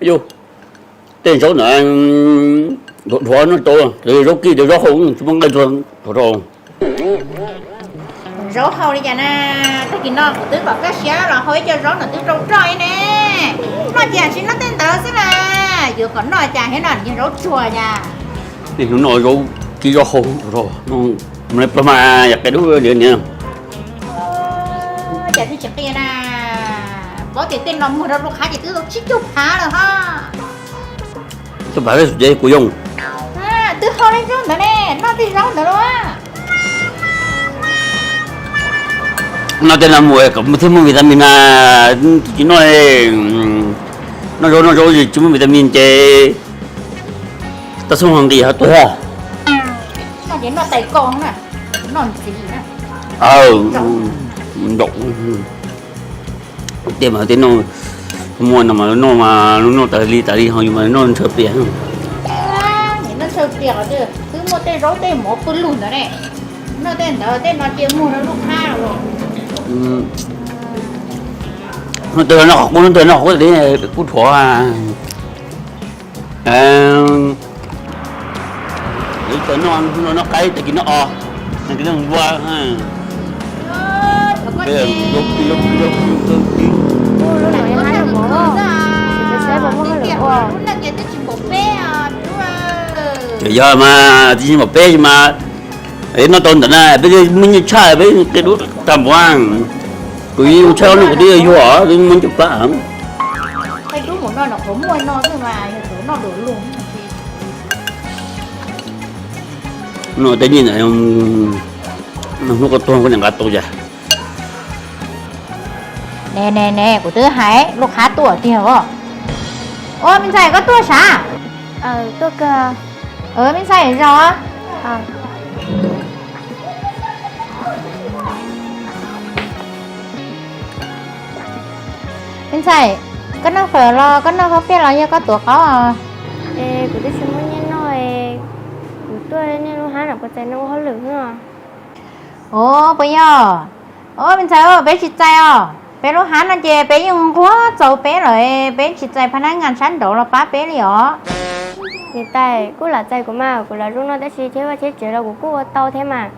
Yus, tej zaub ntawd dhuav dhuav no tau, zaub kib, zaub hau tsis muaj nqaij tuag rau. Zaub hau li cas na, tag kis no kuv twb kom koj siab los hau ib co zaub no twb rau roj ne. Noj ces tsis noj tej ntawd xwb na, yuav kom noj cas thiab no, yog zaub tsuag cas. Tej hnub no zaub kib zaub hau rau, mus li pag mas yam qia dub li niam. Cas twb tsis qia na, paub tias tej no muag rau lub qhab ces twb tau tsib caug phav lawm ho. Tub phav peb xu ces kuv yoo. Twb hau li zaub ntawd ne, noj tej zaub ntawd los. Noj tej no mus kom thiaj muaj vitamin na, tsis noj, noj zaub noj zaub tsis muaj vitamin ces tau xub ho nqis ho tuag. Noj ces noj tais ko na, noj ntxiv na. Ntaum tiag mas tej no, muaj no mas noj mas noj tas li tas li ho yus mas noj ntshaw plias. Noj ntshaw plias, twb muaj tej zaub tej mov pw lug ntawd ne, noj tej ntawd tej no cia muag rau lub qhab. Hnub twg noj qhov qub, hnub twg noj qhov qub li kuj dhuav. Noj qaib tag kis noj os, tag kis noj npua. Ces yog mas tsis npaum peb mas, noj tau ntawm na peb muaj nyiaj tshaj peb qia dub tag npaum. Kuv yeej tshaj no kuv twb yuav yuag, twb muaj nyiaj pab. No tej nyiaj ntawd hnub koj tuag koj niam nqa tau cas. Ne ne ne, kuv twb hais lub qhab tuaj tiag os. Ua me ntxhais koj tuaj sav? Me ntxhais zog. Me ntxhais, koj noj fawm los koj noj khaub pej los yog koj tuav qaub os? Es kuv twb tsis muaj nyiaj noj, kuv tuaj nej lub hab no puas txais noj ua hauj lwm os? Ua puas yog? Ua me ntxhais, peb tsis txais os. Peb lub hab no ces peb yeej nquag txaus peb lawm, peb tsis txais phab nab ngas sab nraud los pab peb li os. Niam tais, kuj lam txais kuv mas, kuv lam zoo no tab sis cheb vaj cheb tsev los kuv kuj ua tau thiab mas.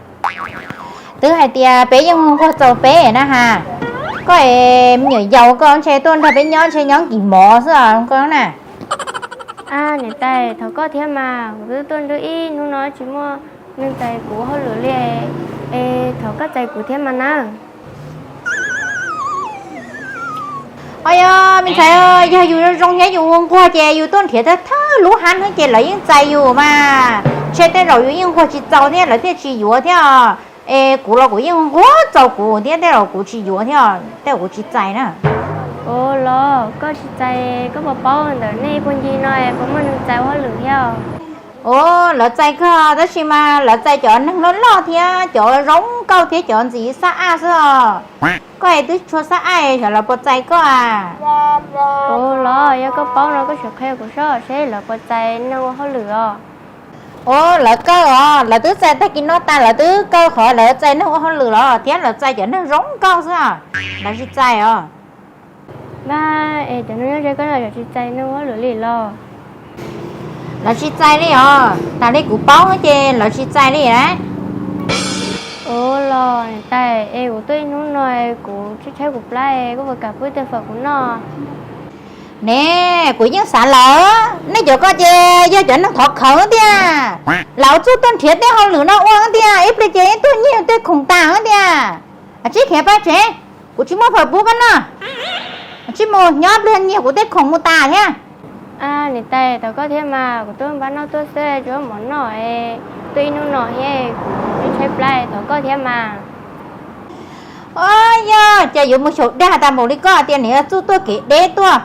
Twb hais tias peb yeej nquag txaus peb na ha. Koj es me nyuam yaus koj ntshe tuaj nrog peb nyob ntshe nyob kis mov xwb os koj na. Niam tais, thov koj thiab mas, kuv twb tuaj nrog ib hnub no tsis muaj neeg txais kuv hauj lwm li, es thov koj txais kuv thiab mas na. Os yog me ntxhais, yog yus zoo thiab yus nquag ces yus tuaj nrhiav thawj thawj lub hab no ces lawv yeej txais yus mas. Ntshe tej zaum yus yeej nquag tsis txaus thiab lawv thiaj tsis yuav thiab os. Es kuv los kuv yeej nquag txaus kuv thiab tej zaum kuv tsis yuav thiab os, tej zaum kuv tsis txais na. Ua los koj tsis txais, koj puas paub ntawm nej puag ncig no puas muaj neeg txais ua hauj lwm thiab? Ua, lawv txais kawg tab sis mas lawv txais cov neeg loj loj thiab cov zoo nkauj thiab cov ntxim xab aj xwb os. Koj es twb tsis tshua xab aj xyov lawv puas txais koj a. Ua los yog koj paub no koj sim qhia kuv saib seb lawv puas txais neeg ua hauj lwm os. Ua, lawv kaw os, lawv twb txais tag kis no tas lawv twb kaw qhov lawv txais neeg ua hauj lwm los thiab lawv txais cov neeg zoo nkauj xwb os, lawv tsis txais os. Npab, es cov neeg nyob ze koj no lawv tsis txais neeg ua hauj lwm li los? Lawv tsis txais li os, tas li kuv paub ces lawv tsis txais li lauj. Ua los niam tais, es kuv tuaj ib hnub no kuv tshaib tshaib kuv plab, koj puas kam pub tej fawm kuv noj? Ne, kuv yeej xav lawm, nej cov ko ces yog cov neeg thov khawv tiag. Lawv txuj tuaj nrhiav tej hauj lwm no ua tiag, ib pliag ces tuaj nyiag tej khoom tas tiag. Tsib khiav pab tsev, kuv tsis muaj fawm pub koj noj. Tsib mus nyob pliag nyiag kuv tej khoom mus tas thiab. Niam tais, thov koj thiab mas, kuv tuaj npaj noj tuaj xwb tsis muaj mov noj, tuaj ib hnub no thiab kuv tshaib plab, thov koj thiab mas. Os, yog ces yuav mus xyaum dag tas npaum li koj tias nws yog txuj tuaj kev deb tuaj.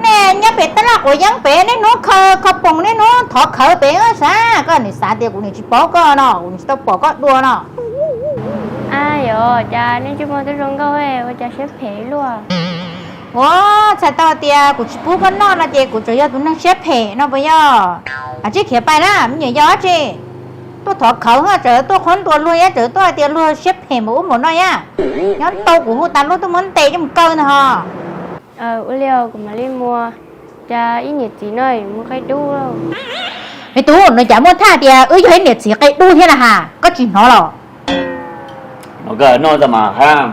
Nej nyob pem tab laj quav yeeb pem, niaj hnub khaws khaws poom, niaj hnub thov khawv pem sav, koj nim xav tias kuv nim tsis paub koj no, kuv nim tsis tau pom koj dua no. Yog cas nej ntsej muag twb zoo nkauj ua cas siab phem luaj? Ua, txhais tau tias kuv tsis pub koj noj no ces kuv tseem yog tus neeg siab phem no puas yog? Tsib khiav pais na, me nyuam yog dab tsi? Tuaj thov khawv tseem tuaj qhuab ntuas luag, yog tseem tuaj hais tias luag siab phem npaum ub npaum no yaj. Nyob tau kuv hu tas luag tuaj muab ntes coj mus kaw ntag ho. Ua li kuv mam li mus. Cas ib niam txiv no mus qe dub? Me tub, no cas muaj thaj tias wb yog ib niam txiv qe dub thiab na has, koj tsis hnov los? No koj noj tag mas hab.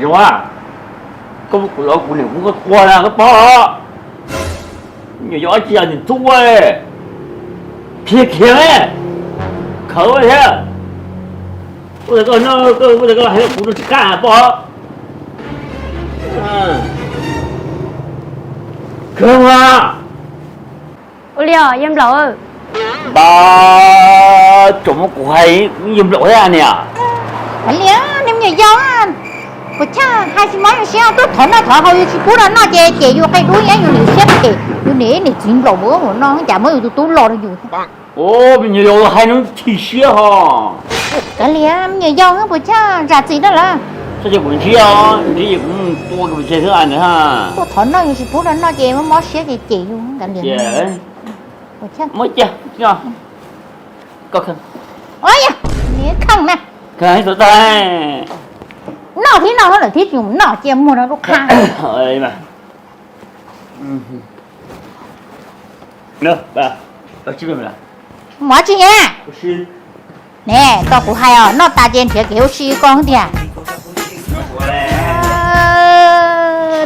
Zoo a, koj muab kuv los kuv niam kuv koj tua na koj pom. Nyuam yaus ib txhij niam tub, khiav khiav, khawv thiab. Ua tas koj no, ua tas koj hais kuv no tsis qab pom. Khawv mas. Ua li os yawg nplaum. Npab, tsom muab kuv hais yawg nplaum thiab niam. Kav liam, nej me nyuam yaus, puas chaj hais tsis mob yus siab, tuaj thov noj thov haus yus tsis pub rau noj ces cem yus qe dub, yus niam siab phem, yus niam ib niam txiv nplaum ua no cas muab yus tus tub los rau yus. Me nyuam yaus hais no chim siab ho. Kav liam, me nyuam yaus puas chaj zam txim dab lawm. Txhob cia kuv ntsib os, ntsib ces kuv mus tua koj pes tseg xwb ntag. Tuaj thov noj yus tsis pub rau noj ces mob mob siab ces cem yus kav liam. Muab cia, koj kheej. Kheej na. Noj thiab noj lawm thiab tsis mus noj cia muag rau lub qhab. Mov tsis nyiam. Ne, koj kuv hais os, noj tas ces nrhiav kev ua si koj tiag.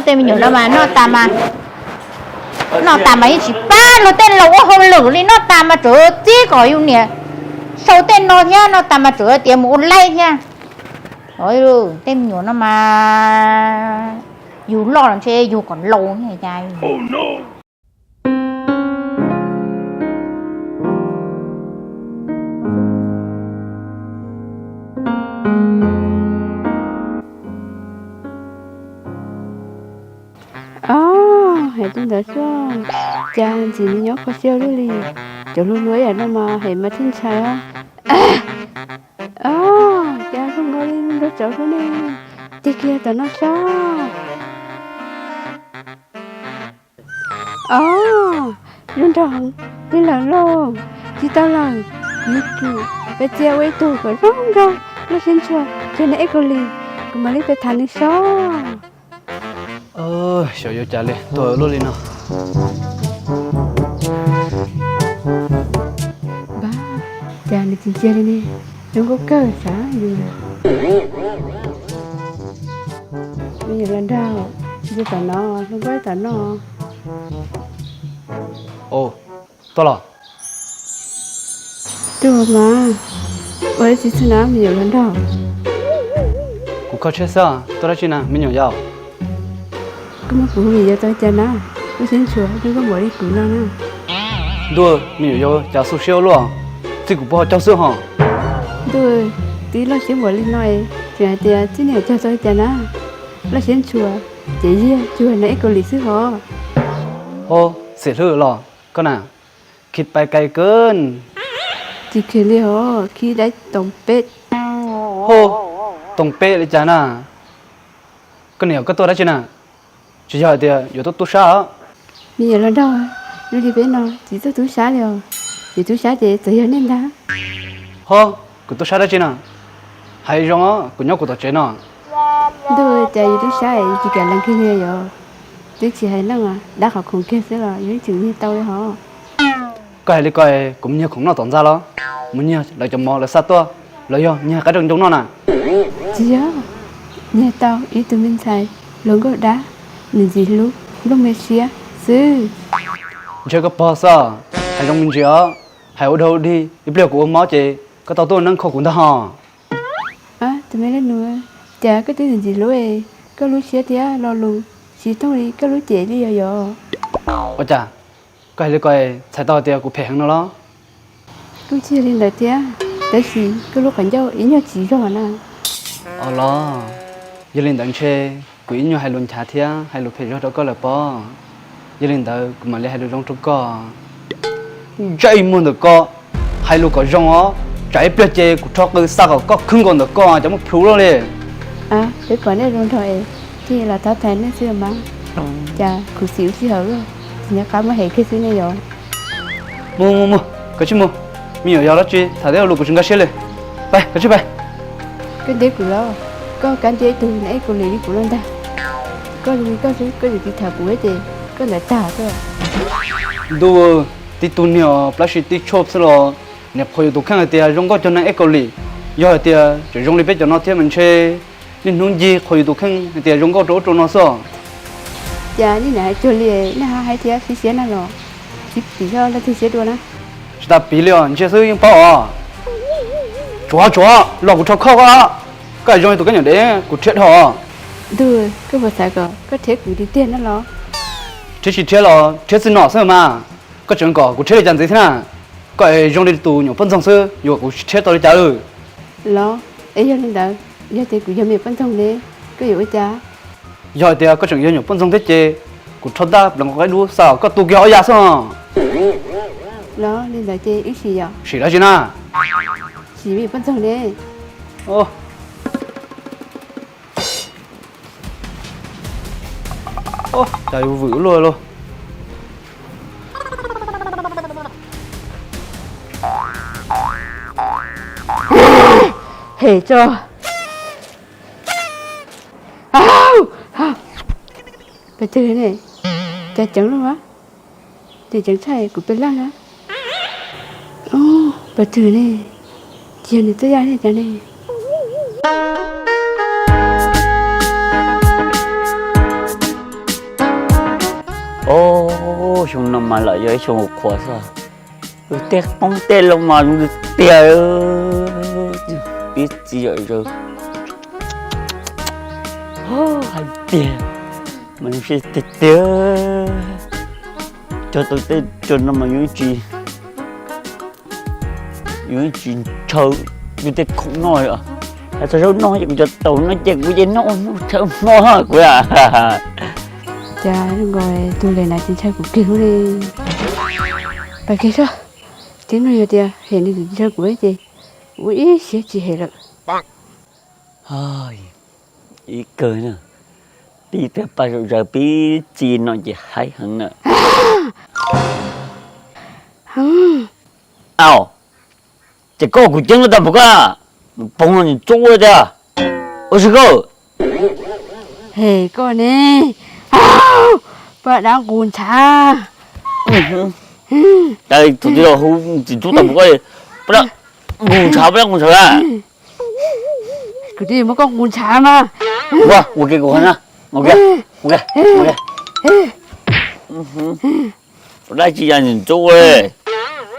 Tej me nyuam no mas noj tas mas, noj tas mas yeej tsis pab luag tej laus ua hauj lwm li, noj tas mas tsuas txib kom yus niam sau tej no thiab, noj tas mas tsuas tias mus ua laib thiab. Tej me nyuam no mas yus loj los ntshe yus kom laus thiab cas. Os, hais li ntawd xwb, cas ntxim nyob kho siab luaj li. Cov hluas hluas ib yam no mas hais mas thiaj ntshai os. Os, cas zoo nkaus li nrog cov hluas ne, tig kiag tom no sob. Os, zoo nraug heev li lawm lauj, tsis tau lawm, kuv yuav tsum pab txia ua ib tug kom zoo nraug loj siab ntshua, yog nws ib kaus lim, kuv mam li pab tham nws sob. Xyov yuav cas li, tuag luaj li no. Npab, cas nws tsis ntsia li ne, zoo nkauj kawg sav yus. Me nyuam los nraug, ntsia tom no, zoo nkauj tom no. Tuaj los. Tuaj mas, ua dab tsi xwb na me nyuam los nraug? Kuv kho siab xwb, tuaj dab tsi na me nyuam yaus? Koj muab kuv hu vim yog txog cas na? Lub siab ntshua zoo nkauj npaum li kuv no na. Ntuj, me nyuam yaus cas xu siab ua luaj, txij kuv puag hauv caug xwb hos. Ntuj, twb loj siab npaum li no es tseem hais tias txij niam cog txog cas na? Loj siab ntshua, ces yog cuag no ib kaus lim xwb hos. Ho, xim hlwb los koj na, khi pai kai kawg. Tsis khiav li hos, khi dab toom peb. Ho, toom peb li cas na? Koj niam, koj tuaj dab tsi na? Tsis yog hais tias yuav tuaj tub sab os? Me nyuam los nraug, zoo li peb no tsis tuaj tub sab li os. Yus tub sab ces txawm yog nej ntag. Ho, kuv tub sab dab tsi na? Hais zoo os, kuv nyob kuv tom tsev no. Ntuj, cas yus tub sab yus tsis kam lees kiag li yos? Twb tsis hais leej dab qhov khoom kiag xwb los yus yeej tseem nyiag tau li hos. Koj hais li ko, kuv mus nyiag khoom noj tom ntxa los mus nyiag lawv cov mov lawv xa tuaj, los yog nyiag qab rooj ncoo noj na? Tsis yog, nyiag tau ib tug me ntxhais hluas nkauj dab, nws ntxim hlub, nplooj me siab xwb. Ntshe koj pog xwb, hais zoo me ntsis os, hais ua dog ua dig, ib pliag kuv ua mob ces koj tau tuaj neeb kho kuv ntag hos. Tus me leej nus, cas koj twb ntxim hlub, koj lub siab thiab lo lus tsis thooj li koj lub cev li yos yos. Ua cas, koj hais li ko txhais tau hais tias kuv phem heev no los? Kuj tsis yog li ntawd thiab, tab sis koj lub qhov ncauj ib nyuag tsis zoo na. Os los, yog li ntawd ntshe kuv ib nyuag hais lus nchav thiab hais lus phem zog rau koj lawm pob. Yog li ntawd kuv mam li hais lus zoo rau koj. Ntsej muag ntawm koj, hais lus kom zoo os, tsam ib pliag ces kuv rho qw xa kom koj khwb nkaus ntawm koj cov muaj plhu luaj li. Peb kom nej zoo nraug es thiaj los thab thaiv nej xwb mas, cas khuv xim ua sij hawm luaj, tsis nco qab muab hem kiag xwb nej yos. Mus mus mus, koj tsij mus, me nyuam yog dab tsi tham tej lus kuv tsis nkag siab li. Pais, koj tsij pais. Koj nteb kuv los, koj kab ntiab ib tug na ib kaus lim li kuv los ntag. Koj zoo li koj xwb koj yuav tsis tham kuv ces Koj ntawd tag xwb. Ntuj, tib tug niag plab si tib tshuaj xwb los niam qhuas yus tus kheej hais tias zoo nkauj cog neeg ib kaus lim. Yog hais tias tseem zoo li peb cov no thiab mas ntshe niaj hnub ncig qhuas yus tus kheej hais tias zoo nkauj rau ub rau no xwb os. Cas nej niam hais cuag li, nej ho hais thiab siab siab na los, tsis piv yog leej twg siab dua na. Tsis tas piv li os, ntsia xwb yeej paub os. Tsuav tsuav los kuv rho khoj koj, koj zoo li tus kab nyam dev kuv rhiab dhau. Ntuj, koj puas xav kom koj rhiab kuv tiag tiag na los? Rhiab tsis rhiab los rhiab txij no xwb mas, koj tseem kom kuv rhiab li cas ntxiv thiab na? Koj es zoo li tus nyuam poj ntxoog xwb, yuav kom kuv rhiab tau li cas? Los, es yog li ntawd, yog tias kuv yog me nyuam poj ntxoog ne, koj yuav ua cas? Yog hais tias koj tseem yog nyuam poj ntxoog thiab ces kuv rho ntaj pleev nqov qaib dub xa koj tu kiag ob yav xwb. Los li ntawd ces wb sim yom. Sim dab tsi na? Sim me nyuam poj ntxoog ne. Cas yuav vwm luaj los. Hem tso. Pes twg ne? Cas ceev luaj, ces ceev tshaj kuv pes laj na. Pes twg ne? Tsis yog nws txawj yaj ne cas ne? Xyoo no mas lam yog ib xyoo qhuav xwb. Tej qoob tej loo mas zoo tiag tiag, pib txiv zom zaws. Hais tias mas zoo siab tiag tiag, cog tau tej cog no mas yeej tsis, yeej tsis ntshaw yus tej khoom noj li. Hais txog zaub noj ces kuv cov taum no ces kuv yeej noj ua hnub tshawv hmo kuv. Cas zoo nkaus tus Lis na tsis ntshaw kuv kiag li. Pais kiag soj, tib no yog tias hem nws tsis ntshaw kuv ces ua ib siab tsis hem lawm. Ib kawg na, pib tag paj zaum zaws pib txi no ces haib heev na. Au, ces koj kuv ceeb tau puas koj, poov no ntxub tiag. Ua si koj, he koj ne, paj dab nqus ntshav. Tus tij laug hu txiv ntxub tau puas koj, paj dab nqus ntshav, paj dab nqus ntshav a. Kuv twb muab koj nqus ntshav mas. Ua, ua ke kuv qhov na. Ua ke, ua ke, ua ke. Dab tsi ya ntxub.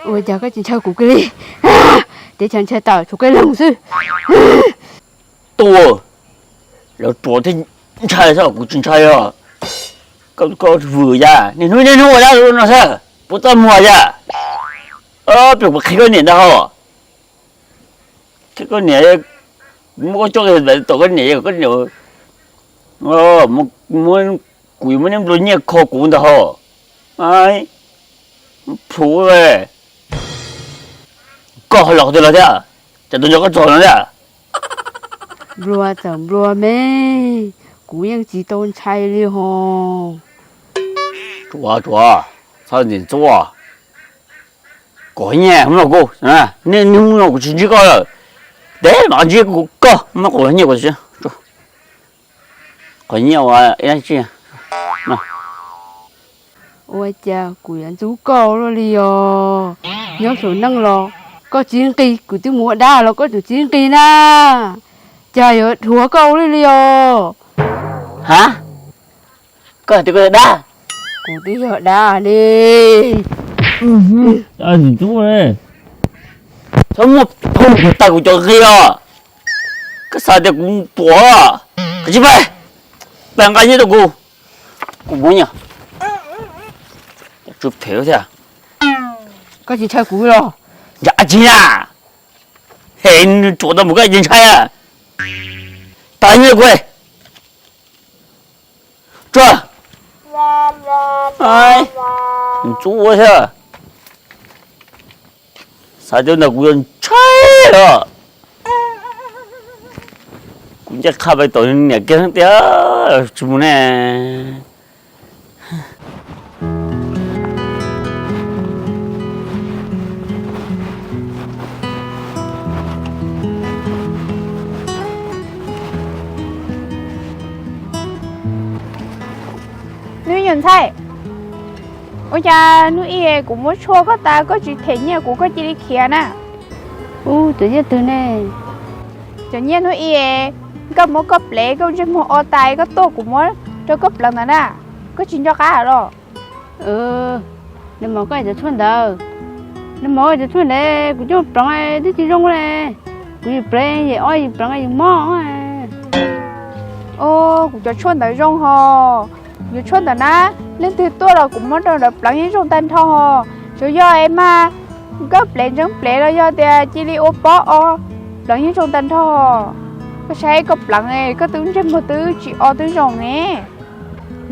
Ua cas koj tsis ntshaw kuv kiag li? Teb chaws ntshaw tawm tshuav koj loog xwb. Tuaj, lawv ruam thiaj ntshai xwb, kuv tsis ntshai os. Koj vwm yas, niaj hnub niaj hnub ua dab no xwb, puas txaj muag yas. Peb kuv qhia koj niam ntag hos. Qhia koj niam, muab koj coj tom koj niam, koj niam, kuv yuav muab neb nplua nyiaj kho kuv ntag hos. Plhuav, koj los qhov twg los thiab? Cas tuaj nco koj txog no thiab? Nplua txawm nplua me, kuv yeej tsis tau ntshai li hos. Tsuav, tsuav, txhob ntxim ntxub. Kuv qhov nyiaj no kuv, nej hnub no kuv tsis ntsib koj lawm. Teb mam ntsib kuv koj muab kuv qhov nyiaj kuv. Qhov nyiaj ua ib dab tsi? Ua cas kuv yuav ntxub koj luaj li os? Nyob saum neej los koj tsis nqis, kuv twb mus ua dab los koj tseem tsis nqis na. Cas yuav dhuav koj ua luaj li os? Ha, koj hais tias koj yog dab? Kuv twb yog dab li. Txhob muab phauj kuv tag kuv cov nqi os. Koj xav tias kuv ruam? Koj tsis pais, pais nqa nyiaj rau kuv, kuv muab nyiaj. Tsw phem thiab. Koj tsis ntshai kuv los? Ntshai tsis na. Hem nws ruam tau mus koj tsis ntshai. Tag nyiaj kuv. Tsuag. Ntxub ua thiab. Xav tias ntawm kuv yuav ntshai os. Kuv ncej qha pais tom niam kiag tias tsis mus ne. Nws nyuam ntxhais, Ua cas hnub ib kuv muab tshuaj koj tas koj tsis them nyiaj kuv koj cia li khiav na? Ub, cov nyiaj twg ne? Cov nyiaj hnub ib, koj muab koj plev koj ntsej muag o tas koj tuaj kuv muab rau koj pleev ntawd na, koj tsis nco qab los? Nws maum koj cov tshuaj ntawd, nws maum cov tshuaj ntawd kuv coj pleev twb tsis zoo li. Kuv yim pleev yim o yim pleev yim mob. Kuv cov tshuaj ntawd zoo ho. Kuv cov tshuaj ntawd na, leej twg tuaj los kuv muab rau lawv pleev yeej zoo tag nrho ho. Tsuas yog es mas koj plev ntseeb plev los yog tias cia li ua pob o, pleev yeej zoo tag nrho. Koj saib koj pleev koj twb ntsej muag twb tsis o twb zoo ne.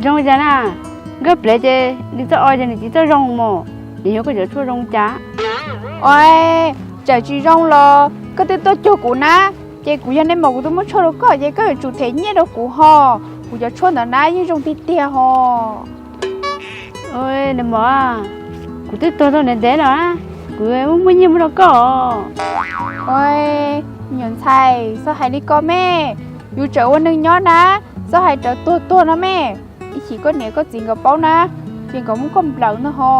Zoo cas na, koj plev ces nws txawj o ces nws tsis txawj zoo mos, nws yog koj cov tshuaj zoo cas? Ua, txawm tsis zoo los koj twb tuaj cuag kuv na, ces kuv yog nais maum kuv twb muab tshuaj rau koj ces koj yuav tsum them nyiaj rau kuv ho. Kuv cov tshuaj ntawd na yeej zoo tiag tiag ho. Nais maum, kuv twb tuag tau ntev ntev lawm, kuv muaj nyiaj muab rau koj. Ua, me nyuam ntxhais txhob hais li ko me, yus tseem ua neeg nyob na, txhob hais rawv tuag tuag no me. Ib chim koj niam koj txiv nkawd paub na, ces nkawd muab koj nplawm no ho.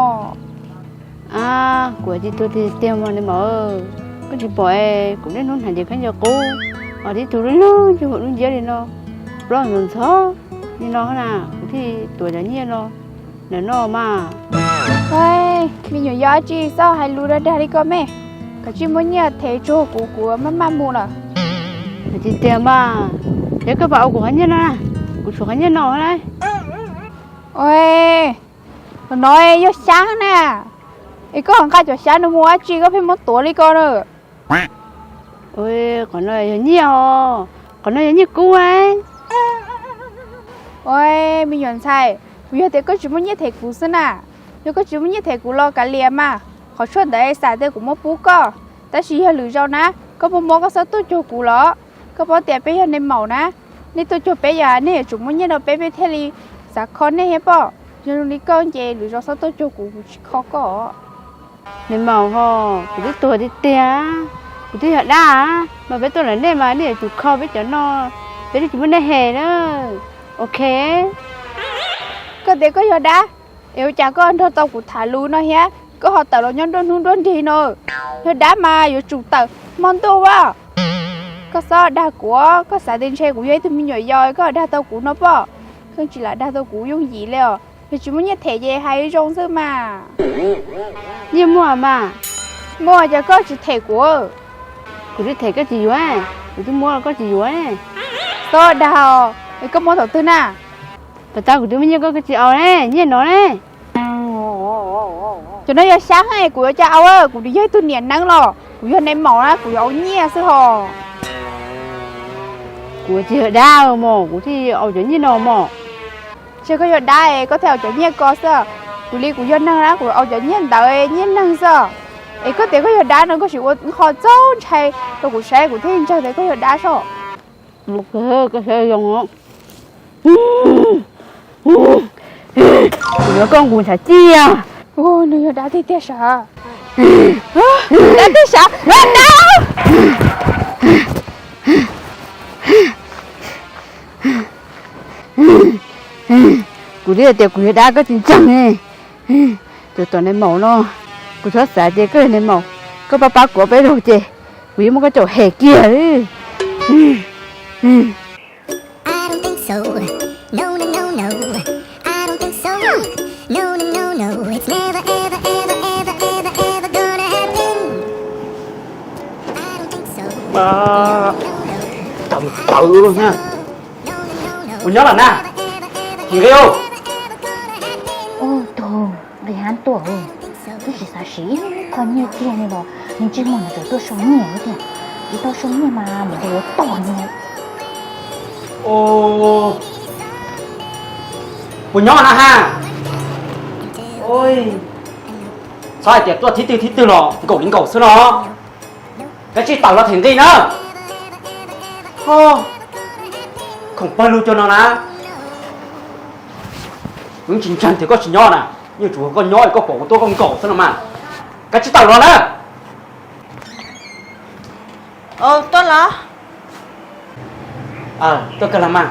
Kuv tsis tuag tiag tiag mas nais maum, koj tsis pom kuv niaj hnub hnav cev khaub ncaws qub, ho tib tug lub lub ntsej muag dub nciab li no, plaub ntxhov ntxhov li no na, kuv thiaj tuav cov nyiaj no ntawm no mas. Me nyuam yaus, tsis txhob hais lus dag dag li ko me, koj tsis muaj nyiaj them tsuag kuv, kuv maj maj mus lawm. Tsis tiag mas, yog koj pab ua kuv qhov nyiaj no, kuv tshuav qhov nyiaj no lauj. Ua, no yog xyab na, es koj ho nqa cov xyab no mus ua dab tsi koj pheej muab tuav li ko na? Qhov no yog nyiaj os, qhov no yog nyiaj kub. Ua, me nyuam ntxhais, kuv yog tias koj tsis muaj nyiaj them kuv xwb na. Yog koj tsis muaj nyiaj them kuv los kav liam mas, qhov tshuaj ntawd xav tias kuv muab pub koj, tab sis yog lwm zaus na, koj muaj mob koj txhob tuaj cuag kuv los. Koj paub tias peb yog nais maum na, nej tuaj cuag peb yam nej yuav tsum muaj nyiaj rau peb peb thiaj li xav kho nej thiab pob. Yog zoo li koj ces lwm zaus txhob tuaj cuag kuv, kuv tsis kho koj. Nais maum ho, kuv twb tuag tiag tiag, kuv twb yog dab, mas peb tuaj lawm nej mas nej yuav tsum kho peb cov no, peb twb tsis muaj nej hem na. Ok. Koj tias koj yog dab, es ua cas koj nrog tau kuv tham lus no thiab koj ho tawm los nyob nruab hnub nruab nrig no? Yog dab mas yuav tsum tawm hmo ntuj as. Koj txhob dag kuv, koj xav tias ntshe kuv yog ib tug me nyuam yaus koj dag tau kuv no pob. Koj tsis lam dag tau kuv yooj yim li os, yog tsis muaj nyiaj them ces hais zoo xwb mas. Nyiaj muaj mas. Muaj ces koj tsis them kuv. Kuv twb them koj tsis yuav, kuv twb muab koj tsis yuav. Txhob dag os, es koj muab thaum twg na? Pas tas kuv twb muaj nyiaj koj, koj tsis au ne, nyiaj no ne. Cov no yog xyab heev, kuv yuav cas au, kuv yog ib tug niam neeb los kuv yog nais maum na, kuv yuav au nyiaj xwb hos. Kuv tsis yog dab mos, kuv thiaj au cov nyiaj no mos. Ntshe koj yog dab es koj thiaj au cov nyiaj ko xwb, kuv li kuv yog neeg na kuv au cov nyiaj ntawd nyiaj neeg xwb. Es koj tias koj yog dab no koj sim ua qho txaus ntshai rau kuv saib kuv thiaj ntsawg tias koj yog dab soj. Koj saib zoo, kuv yuav koj nqus ntshav ciaj. Nws yog dab tiag tiag sav. Dab tiag sav, dab. Kuv twb tias kuv yog dab koj tsis ntseeg. Tus tom nais maum no, kuv txhob xav tias koj yog nais maum, koj pab pab kuv peb zaug ces kuv yuav muab koj caum hem kiag. Tawv tawv na. Ua nyob los na, nqi. Ub, tus nqi hab tuaj, twb tsis xav siv ib qho nyiaj kiag li los nws ntsej muag no tseem tuaj sau nyiaj thiab tiag. Tsis tau sau nyiaj mas mus nrog yuav tog nws. Puas nyob na ha? Txhob hais tias tuaj thib twg thib twg los nkaum li nkaum xwb no. Koj tsij tawm los them nqi na. Khoom pawg lug cov no na. Kuv tsis ntseeg tias koj tsis nyob na, yeej tsuas koj nyob koj pom kuv tuaj koj nkaum xwb no mas. Koj tsij tawm los na. Tuaj los. Tuaj kawg los mas.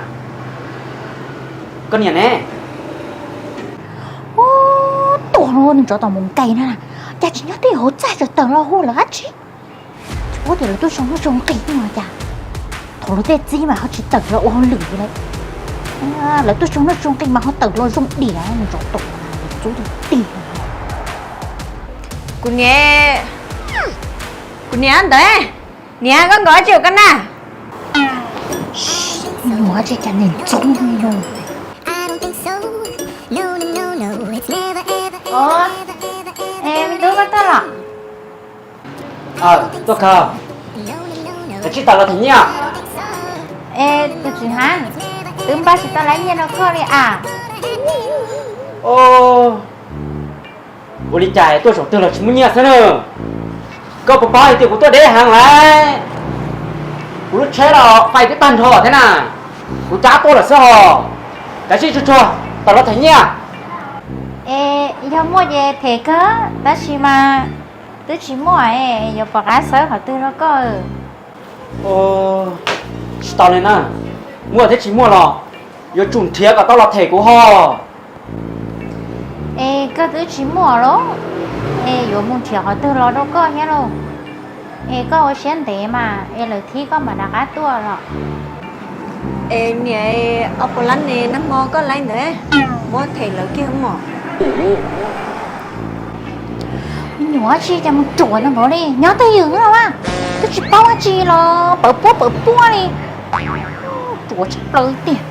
Koj niam ne? Ub, tus Ua nws tsov tom mus nkaim na, cas tsis nyob twj ywm hauv txaj tseem tawm los hu lawv dab tsi? Ua tias lawv tuaj zoo nuj zoo nqis no cas, thaum luag tej txib mas ho tsis tawm los ua hauj lwm li. Lawv tuaj zoo nuj zoo nqis mas ho tawm los zoo diam, nws tsov tom, txub tiag tiag. Kuv niam, kuv niam ntawd, niam koj nkaum dab tsi ua koj na? Nyuam tsis cas niam ntxub li no. Ov, es me tub koj tuaj los? Tuaj kawg, koj tsis tawm los them nyiaj? Es tus tsis haib, twb npaj tsis tau lab nyiaj rau koj li as. Ua li cas tuaj zaum twg los tsis muaj nyiaj xwb na? Koj puas paub hais tias kuv tuaj deb heev lawm, kuv lub tsheb los fais twb tag nrho thiab na, kuv rov tuaj lawm xwb hos. Kav tsij tsuag tsuag tawm los them nyiaj. Es yog muaj ces them kawg, tab sis mas twb tsis muaj, yuav pom qab xawb qhov twg rau koj. Tsis tau li na, muaj thiab tsis muaj los yuav tsum nrhiav kom tau los them kuv hos. Es koj twb tsis muaj los, es yuav mus nrhiav qhov twg los rau koj thiab lauj? Es koj ua siab ntev mas es lawv thib koj mam rov qab tuaj los. Es niam, ob puas lab ne nag hmo koj laib ntawd, muab them lawv kiag mog. Me nyuam tsis cas mus ruam ntau npaum li, nyob twj ywm no mas twb tsis paub dab tsi los pawv puab pawv puab li, ruam tshaj plaws tiag.